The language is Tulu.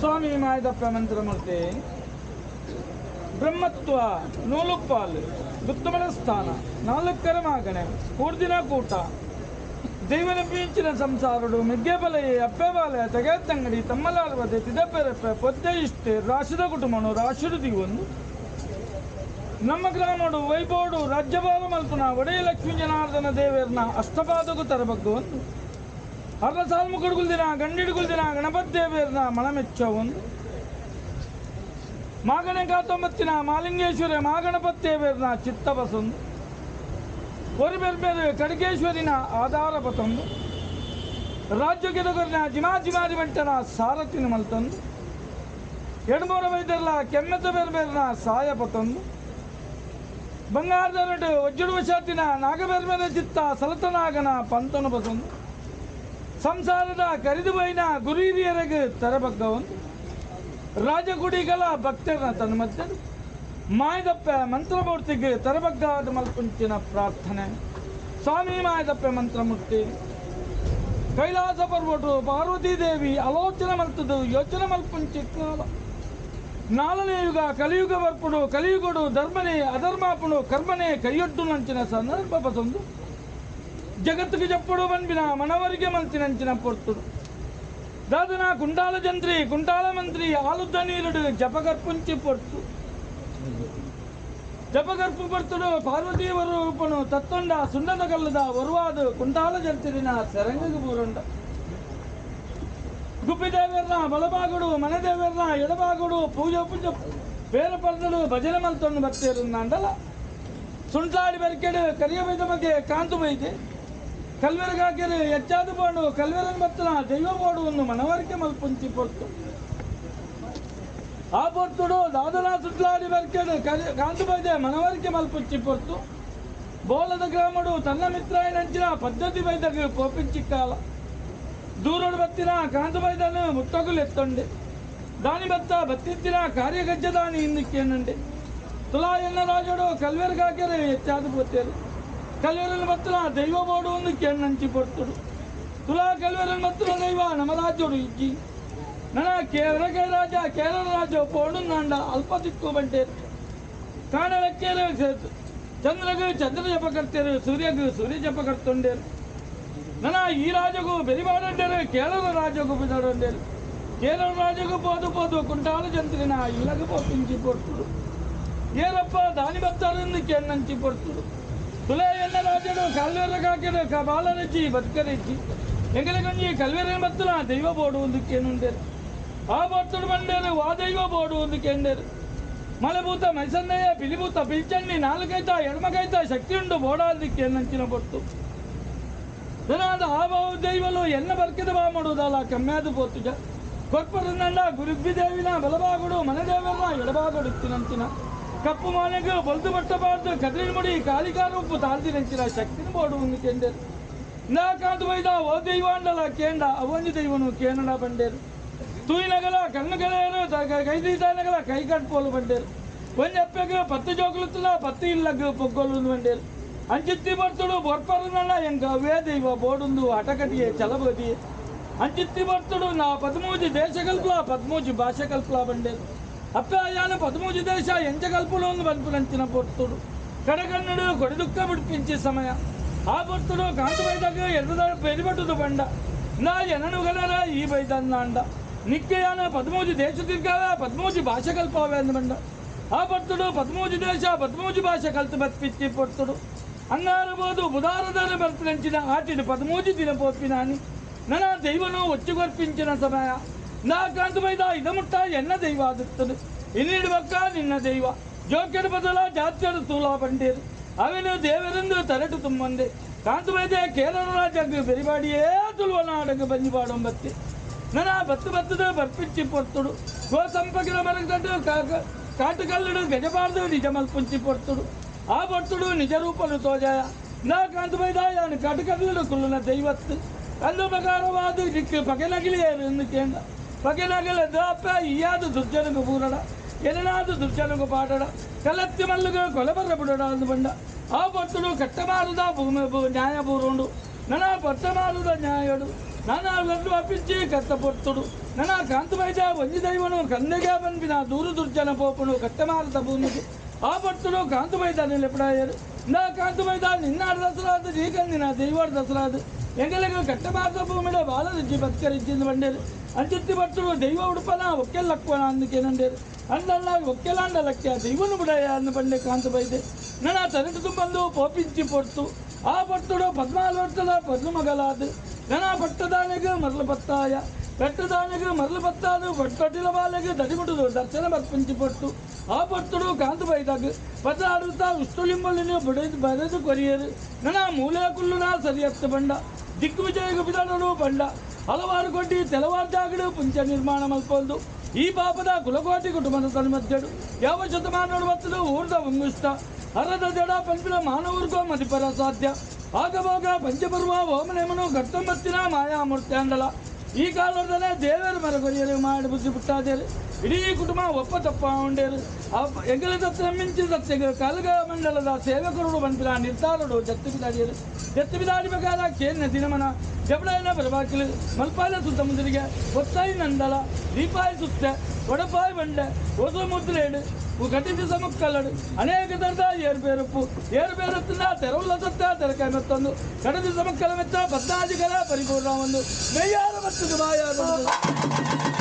ಸ್ವಾಮಿ ಮಾಯದಪ್ಪ ಮಂತ್ರಮೂರ್ತಿ ಬ್ರಹ್ಮತ್ವ ನೂಲುಪ್ಪಾಲು ಗುತ್ತಮಲ ಸ್ಥಾನ ನಾಲ್ಕರ ಮಾಗಣೆ ಕೂರ್ದಿನ ಕೂಟ ದೈವನಪೀಂಚಿನ ಸಂಸಾರುಡು ಮೆಗ್ಗೆಬಲೆಯೆ ಅಪ್ಪೆಬಾಲೆ ತೆಗೆತ್ತಂಗಡಿ ತಮ್ಮಲಾರ್ವದೆ ತಿದಪೆರಪ್ಪೆ ಪೊದ್ದೆ ಇಷ್ಟೆ ರಾಶಿದ ಕುಟುಂಬನು ರಾಶಿಡು ದಿವೊಂದು ನಮ್ಮ ಗ್ರಾಮಡು ವೈಬೋಡು ರಾಜ್ಯಭಾರ ಮಲ್ಪುನ ಒಡೆಯ ಲಕ್ಷ್ಮೀ ಜನಾರ್ದನ ದೇವೇರ್ನ ಅಷ್ಟಪಾದಕು ತರಬಗ್ಗು ಒಂದು ಅರ್ಧ ಸಾಲ್ಮು ಕೊಡುಗುಲ್ದಿನ ಗಂಡಿಡುಗುಲ್ದಿನ ಗಣಪತಿ ದೇವೇರ್ನ ಮನಮೆಚ್ಚ ಒಂದು ಮಾಗಣೆ ಕಾತೊಂಬತ್ತಿನ ಮಾಲಿಂಗೇಶ್ವರ ಮಾಗಣಪತಿ ದೇವೇರ್ನ ಚಿತ್ತ ಬಸೊಂದು ஒரு ಬೇರೆ ಕಡಿಕೇಶ್ವರಿನ ಆಧಾರ ಪತೊಂದು ರಾಜ್ಯ ಜಿಮಾ ಜಿಮಾರಿ ಬಂಟನ ಸಾರಥಿನ ಮಲ್ತೊಂದು ಎಡ್ಮೂರ ವೈದ್ಯರ್ಲ ಕೆಮ್ಮೆತ ಬೇರೆ ಬೇರೆನ ಸಾಯ ಪತೊಂದು ಬಂಗಾರದರಡು ವಜ್ಜುಡು ವಶಾತಿನ ನಾಗಬೆರ್ಮೆರ ಚಿತ್ತ ಸಲತನಾಗನ ಪಂತನು ಪತೊಂದು ಸಂಸಾರದ ಕರಿದು ಬೈನ ಗುರು ಹಿರಿಯರಿಗೆ ತರಬಗ್ಗವೊಂದು ರಾಜಗುಡಿಗಳ ಭಕ್ತರನ ತನ್ನ ಮಧ್ಯೆ ಮಾಯದಪ್ಪ ಮಂತ್ರಮೂರ್ತಿಗೆ ತರಬಗ್ಗಾದ ಮಲ್ಪುಂಚಿನ ಪ್ರಾರ್ಥನೆ. ಸ್ವಾಮಿ ಮಾಯದಪ್ಪ ಮಂತ್ರಮೂರ್ತಿ ಕೈಲಾಸ ಪರ್ವಟು ಪಾರ್ವತೀದೇವಿ ಆಲೋಚನೆ ಮಲ್ತದು ಯೋಚನೆ ಮಲ್ಪುಂಚಿ ಕಾಲ ನಾಲನೇ ಯುಗ ಕಲಿಯುಗ ಬರ್ಪುಡು ಕಲಿಯುಗಡು ಧರ್ಮನೇ ಅಧರ್ಮಾಪುಡು ಕರ್ಮನೇ ಕೈಯೊಡ್ಡು ನಂಚಿನ ಸಂದರ್ಭ ಬಸೊಂದು ಜಗತ್ತಿಗೆ ಜಪ್ಪುಡು ಬಂಬಿನ ಮನವರಿಗೆ ಮಲ್ತಿನಂಚಿನ ಪೊರ್ತುಡು ದಾದನ ಕುಂಡಾಲ ಜಂತ್ರಿ ಕುಂಡಾಲ ಮಂತ್ರಿ ಆಲುದ್ದ ನೀರುಡು ಜಪಗರ್ಪುಂಚಿ ಪೊರ್ತು ಜಪಗರ್ಪು ಪರ್ತುಡು ಪಾರ್ವತಿಯವರು ರೂಪನು ತತ್ತೊಂಡ ಸುಣ್ಣದ ಕಲ್ಲದ ಒರುವಾದ ಕುಂಡಾಲ ಜಂತಿರಿನ ಸೆರಂಗಿಗೆ ಬೂರುಂಡ ಗುಪ್ಪಿದೇವರ್ನ ಬಲಬಾಗುಡು ಮನೆದೇವರ್ನ ಎಡಬಾಗುಡು ಪೂಜೆ ಪೂಜೆ ಬೇರೆ ಪರ್ದಡು ಭಜನೆ ಮಲ್ತೊಂಡು ಬರ್ತೇರುಂಡಲ್ಲ ಸುಂಟಾಡಿ ಬೆರ್ಕೆಡು ಕರಿಯ ಬೈದ ಬಗ್ಗೆ ಕಾಂತು ಬೈದೆ ಕಲ್ವೆರಗಾಕೆರೆ ಹೆಚ್ಚಾದ ಬೋಡು ಕಲ್ವೆರನ್ ಬತ್ತನ ದೈವ ಬೋಡು ಒಂದು ಮನವರಿಕೆ ಮಲ್ಪುಂಚಿ ಪೊರ್ತು ಆ ಪೊರ್ತುಡು ದಾದನ ಸುಟ್ಲಾಡಿ ಬೆರ್ಕೆಡು ಕಾಂತು ಬೈದೆ ಮನವರಿಕೆ ಮಲ್ಪುಂಚಿ ಪೊರ್ತು ಬೋಲದ ಗ್ರಾಮಡು ತನ್ನ ಮಿತ್ರಾಯನಂಚಿನ ಪದ್ಧತಿ ಬೈದಗೆ ಕೋಪಿಂಚಿಕ್ಕಾಲ ದೂರೋಡು ಬತ್ತಿನ ಕಾಂತು ಬೈದನು ಮುಟ್ಟಗುಲು ಎತ್ತೊಂಡೆ ದಾನಿ ಬತ್ತ ಬತ್ತಿತ್ತಿನ ಕಾರ್ಯಗಜ್ಜದಾನಿ ಹಿಂದಕ್ಕೇನಂಡೆ ತುಲಾ ಎನ್ನ ರಾಜಡು ಕಲ್ವೆರಗಾಕೆರೆ ಹೆಚ್ಚಾದ ಪೋತೇರು ಕಲ್ವೆರನ್ ಬತ್ತನ ದೈವ ಬೋಡು ಒಂದು ಕೆಣ್ಣಂಚಿ ಪೊರ್ತುಡು ತುಲಾ ಕಲ್ವೆರನ್ ಬತ್ತನ ದೈವ ನಮ್ಮ ರಾಜ್ಯೋಡು ಇಜ್ಜಿ ನನ್ನ ಕೇರಳ ರಾಜ ಕೇರಳ ರಾಜ ಪೋಡು ನಾಂಡ ಅಲ್ಪ ದಿಕ್ಕು ಬಂಟೇರು ಕಾಣಲಕ್ಕೇರು ಚಂದ್ರಗು ಚಂದ್ರ ಜಪ ಕರ್ತೇರು ಸೂರ್ಯಗು ಸೂರ್ಯ ಜಪ ಕರ್ತೊಂಡೇರು ನನ್ನ ಈ ರಾಜಗೂ ಬೆರಿಬಾಡಂಡೇರು ಕೇರಳ ರಾಜಗೂ ಬಿದಡಂಡೇರು ಕೇರಳ ರಾಜಗೂ ಪೋದು ಪೋದು ಕುಂಟಾಲ ಜಂತ್ರಿನ ಇಲ್ಲಗ ಪೋಪಿಂಚಿ ಪೊರ್ತುಡು ಏರಪ್ಪ ದಾನಿ ಬತ್ತಾರಂದು ಕೆನ್ನಂಚಿ ಪೊರ್ತುಡು ತುಲೆ ಎನ್ನ ರಾಜಡು ಕಲ್ವೇರ ಕಾಕಿಡು ಬಾಲರೆಜ್ಜಿ ಬದುಕರೆಜ್ಜಿ ಎಂಗಲಗಂಜಿ ಕಲ್ವೇರ ಬತ್ತಲ ದೈವ ಬೋಡು ಒಂದು ಕೇನುಂಡೇರು ಆ ಬರ್ತುಡು ಬಂಡೇರು ವಾ ದೈವ ಬೋಡು ಒಂದು ಕೇಂಡೇರು ಮಲಭೂತ ಮೈಸನ್ನಯ್ಯ ಪಿಲಿಭೂತ ಪಿಲ್ಚಣ್ಣಿ ನಾಲ್ಕೈತ ಎಡಮಕೈತ ಶಕ್ತಿ ಉಂಡು ಬೋಡಾದಿಕ್ಕೆ ನಂಚಿನ ಪೊರ್ತು ದನಾದ ಆ ದೈವಲು ಎನ್ನ ಬರ್ಕದ ಬಾ ಮಾಡುವುದಲ್ಲ ಕಮ್ಮ್ಯಾದು ಪೋತುಜ ಕೊರ್ಪರನಂಡ ಗುರುಬ್ಬಿ ದೇವಿನ ಬಲಬಾಗುಡು ಮನದೇವರ ಎಡಬಾಗುಡು ಇತ್ತಿನಂಚಿನ ಕಪ್ಪು ಮಾನೆಗೆ ಬೊಲ್ದು ಬಟ್ಟಬಾರ್ದು ಕದ್ರಿನ ಮುಡಿ ಕಾಲಿಕಾರೂಪು ತಾಳ್ದಿನಂಚಿನ ಶಕ್ತಿನ ಬೋಡು ಒಂದು ಕೆಂಡೇರು ನಾ ಕಾದು ಬೈದ ಓ ದೈವಾಂಡಲ ಕೇಂಡ ಅವೊಂಜಿ ದೈವನು ಕೇನಡ ಬಂಡೇರು ತೂಯಿನಗಲ ಕಣ್ಣುಗಳೆಯರು ಕೈದೀತಾನಗಲ ಕೈ ಕಟ್ಪೋಲು ಬಂಡೇರು ಒಂಜಪ್ಪೆಗ್ ಪತ್ತು ಜೋಕುಲುತ್ತಲ ಪತ್ತು ಇಲ್ಲಗ್ ಪೊಗ್ಗೊಲು ಬಂಡೇರು ಅಂಚಿತ್ತಿ ಬರ್ತುಡು ಬೊರ್ಪರನಲ್ಲ ಎಂಕ ಅವೇ ದೈವ ಬೋಡುಂದು ಹಟಕಟಿಯೆ ಚಲಬದಿ ಅಂಚಿತ್ತಿ ಬರ್ತುಡು ನಾ ಪದ್ಮೂಜಿ ದೇಶ ಕಲ್ಪಲ ಪದ್ಮೂಜಿ ಭಾಷೆ ಕಲ್ಪಲ ಬಂಡೇರು ಅಪ್ಪ ಯಾನು ಪದ್ಮೂಜಿ ದೇಶ ಎಂಚ ಕಲ್ಪಲು ಒಂದು ಬನ್ಪುನಂಚಿನ ಪೊರ್ತುಡು ಕಡಗನ್ನುಡು ಕೊಡಿದುಕ್ಕ ಬಿಡ್ಪಿಂಚಿ ಸಮಯ ಆ ಬರ್ತುಡು ಕಾಂತು ಬೈದಾಗ ಎರ್ದ ಪೆರಿಬಟ್ಟುದು ಬಂಡ ನಾ ಎನನುಗಲರ ಈ ಬೈದನ್ನಾಂಡ ನಿಕ್ಕೆಯಾನ ಪದ್ಮೂಜಿ ದೇಶ ತಿರ್ಗಾವೆ ಪದ್ಮೂಜಿ ಭಾಷೆ ಕಲ್ಪಾವೆ ಅಂದ ಬಂಡ ಆ ಬರ್ತುಡು ಪದ್ಮೂಜಿ ದೇಶ ಪದ್ಮೂಜಿ ಭಾಷೆ ಕಲ್ತು ಬತ್ಪಿಚ್ಚಿ ಪೊರ್ತುಡು ಅಂಗಾರಬೋದು ಬುಧಾರದಾರ ಬರ್ಪಿನಂಚಿನ ಆಟಿಡು ಪದ್ಮೂಜಿ ದಿನ ಪೋಪಿನಾನಿ ನನ್ನ ದೈವನು ಒಚ್ಚುಗೊರ್ಪಿಂಚಿನ ಸಮಯ ನಾ ಕಾಂತು ಬೈದ ಇದಮುಟ್ಟ ಎನ್ನ ದೈವ ಆದುತ್ತದೆ ಇನ್ನಿಡು ಬಕ್ಕ ನಿನ್ನ ದೈವ ಜೋಕೆಡು ಬದಲ ಜಾತ್ಯಡು ತೂಲಾ ಬಂಡೇರು ಅವನು ದೇವರೆಂದು ತರಟು ತುಂಬಂದೆ ಕಾಂತು ಬೈದೆ ಕೇರಳ ರಾಜಗ್ ಬೆರಿಬಾಡಿಯೇ ತುಳುವ ನಾಡಗು ಬಂಜಿಪಾಡೊಂಬತ್ತಿ ನನ್ನ ಬತ್ತು ಬತ್ತದ ಬರ್ಪಿಂಚಿ ಪೊರ್ತುಡು ಗೋ ಸಂಪಕಿನ ಮರಗದಂಡು ಕಾಟುಕಲ್ಲುಡು ಗಜಬಾರ್ದು ನಿಜ ಮಲ್ಪುಂಚಿ ಪೊರ್ತುಡು ಆ ಪೊರ್ತುಡು ನಿಜ ರೂಪನು ತೋಜಾಯ ನಾ ಕಾಂತು ಬೈದ ಯಾನು ಕಾಟುಕಲ್ಲುಡು ಕುಲ್ಲುನ ದೈವತ್ತು ಅಂದು ಪ್ರಕಾರವಾದ ದಿಕ್ಕು ಪಗೆನಗಿಲಿಯೇರು ಎಂದು ಕೇಂದ್ರ ಪಗೆನಗಲ ದಾಪ ಇಯಾದು ದುರ್ಜನಗು ಪೂರಡ ಎನನಾದು ದುರ್ಜನಗು ಪಾಡಡ ಕಲತ್ತಿ ಮಲ್ಲುಗ ಕೊಲಬರ ಬಿಡಡ ಅಂದು ಬಂಡ ಆ ಪೊರ್ತುಡು ಕಟ್ಟಮಾರದ ಭೂಮಿ ನ್ಯಾಯ ಪೂರುಂಡು ನನ್ನ ಪಟ್ಟಮಾರದ ನ್ಯಾಯಡು ನಾನಾ ಲಡ್ಡು ಅಪ್ಪಿಂಚಿ ಕತ್ತ ಪೊರ್ತುಡು ನನ್ನ ಕಾಂತು ಬೈದ ಒಂಜಿ ದೈವನು ಕಂದೆಗೆ ಬಂದಿನ ದೂರು ದುರ್ಜನ ಪೋಪನು ಕಟ್ಟಮಾರದ ಭೂಮಿಗೆ ಆ ಪೊರ್ತುಡು ಕಾಂತು ಬೈದ ನಿಲೆಪಡಾಯರು ನಾ ಕಾಂತು ಬೈದ ನಿನ್ನಾಡ ದಸರಾದು ನೀಕಂದಿನ ದೈವಾಡ ದಸರಾದು ಎಂಗಲಿಗೆ ಕಟ್ಟಮಾರದ ಭೂಮಿಡ ಬಾಲರಿಜ್ಜಿ ಬತ್ಕರಿಜ್ಜಿಂದು ಬಂಡೇರು ಅಂಚಿತ್ತಿ ಪೊರ್ತುಡು ದೈವ ಉಡುಪನ ಒಕ್ಕೆಲ್ಲಕ್ವನ ಅಂದಕೇನಂಡೇರು ಅಂದಲ್ಲ ಒಕ್ಕೆಲಾಂಡ ಲಕ್ಯ ದೈವನು ಬಿಡಯ ಅಂದು ಬಂಡೆ ಕಾಂತು ಬೈದೆ ನನ್ನ ತರಟು ತುಂಬಂದು ಪೋಪಿಂಚಿ ಪೊರ್ತು ಆ ಪೊರ್ತುಡು ಪದ್ನಾಲ್ಕು ವರ್ಷದ ಪದ್ಮ ಮಗಲಾದು ನನ್ನ ಪಟ್ಟದಾನಿಗೆ ಮರಳು ಪತ್ತಾಯ ಪಟ್ಟದಾನಿಗೆ ಮರಳು ಪತ್ತಾದು ಪಟ್ಟೊಟ್ಟಿಲ ಬಾಲೆಗೆ ದಡಿಮುಟುದು ದರ್ಶನ ಬರ್ಪಿಂಚಿ ಪೊರ್ತು ಆ ಪೊರ್ತುಡು ಕಾಂತು ಬೈದಾಗ ಪತ್ರ ಆಡುತ್ತಾ ಉಷ್ಟುಲಿಂಬಲಿನ ಬಡೆದು ಬರೆದು ಕೊರಿಯರು ನನ್ನ ಮೂಲೆ ಕುಲ್ಲುನ ಸರಿಯತ್ತ ಬಂಡ ದಿಗ್ವಿಜಯ ಬಿಡಲು ಬಂಡ ಹಲವಾರು ಕೊಟ್ಟಿ ತೆಲವಾರ್ಜಾಗಡು ಪುಂಚ ನಿರ್ಮಾಣ ಮಲ್ಪೊಂದು ಈ ಪಾಪದ ಕುಲಕೋಟಿ ಕುಟುಂಬದ ತನ್ಮಧ್ಯಡು ಯಾವ ಶತಮಾನೋಡು ಬತ್ತದು ಊರ್ದ ಉಂಗುಷ್ಟ ಹರದ ಜಡ ಪಂಪಿನ ಮಾನವರ್ಗೋ ಮತಿಪರ ಸಾಧ್ಯ ಆಗಬೋಗ ಪಂಚಪರ್ವ ಓಮನೇಮನು ಗಟ್ಟಂಬತ್ತಿನ ಮಾಯಾಮೂರ್ತ್ಯಾಂಡಲ ಈ ಕಾಲದಲ್ಲೇ ದೇವರು ಮರಗೊರಿಯರು ಮಾಡಿ ಬುದ್ಧಿ ಪುಟ್ಟಾದೇರು ಇಡೀ ಕುಟುಂಬ ಒಪ್ಪ ತಪ್ಪ ಉಂಡೇರು ಎಂಗಲ ದತ್ತ ಮಿಂಚಿ ದತ್ತೆಗೆ ಕಲ್ಗ ಮಂಡಲದ ಸೇವಕರುಡು ಬಂಪಿನ ನಿರ್ಧಾರಡು ಜತ್ತು ಬಿದಾಡಿಯರು ಜತ್ತು ಬಿದಾಡಿ ಬೇಕಾದ ಕೇನ ದಿನಮನ ಜಬಡಾಯನ ಬರಬಾಕಿಲು ಮಲ್ಪಾಲ ಸುತ್ತ ಮುಂದಿರಿಗೆ ಒತ್ತಾಯಿ ನಂದಲ ದೀಪಾಯಿ ಸುತ್ತೆ ಒಡಪಾಯಿ ಬಂಡೆ ಹೊಸ ಮುದ್ರೇಡು ಕಟ್ಟಿದ ಸಮಕ್ಕಲ್ಲಡು ಅನೇಕ ತರದ ಏರುಪೇರುಪ್ಪು ಏರುಪೇರುತ್ತಿನ ತೆರವುಲ ಸತ್ತ ತೆರಕಾಯಿ ಮತ್ತೊಂದು ಕಡದ ಸಮಕ್ಕಲ ಮೆತ್ತ ಪದ್ನಾಜಿಗಲ ಪರಿಪೂರ್ಣ ಒಂದು ಮೆಯ್ಯಾರ ಮತ್ತು ಬಾಯಾರು.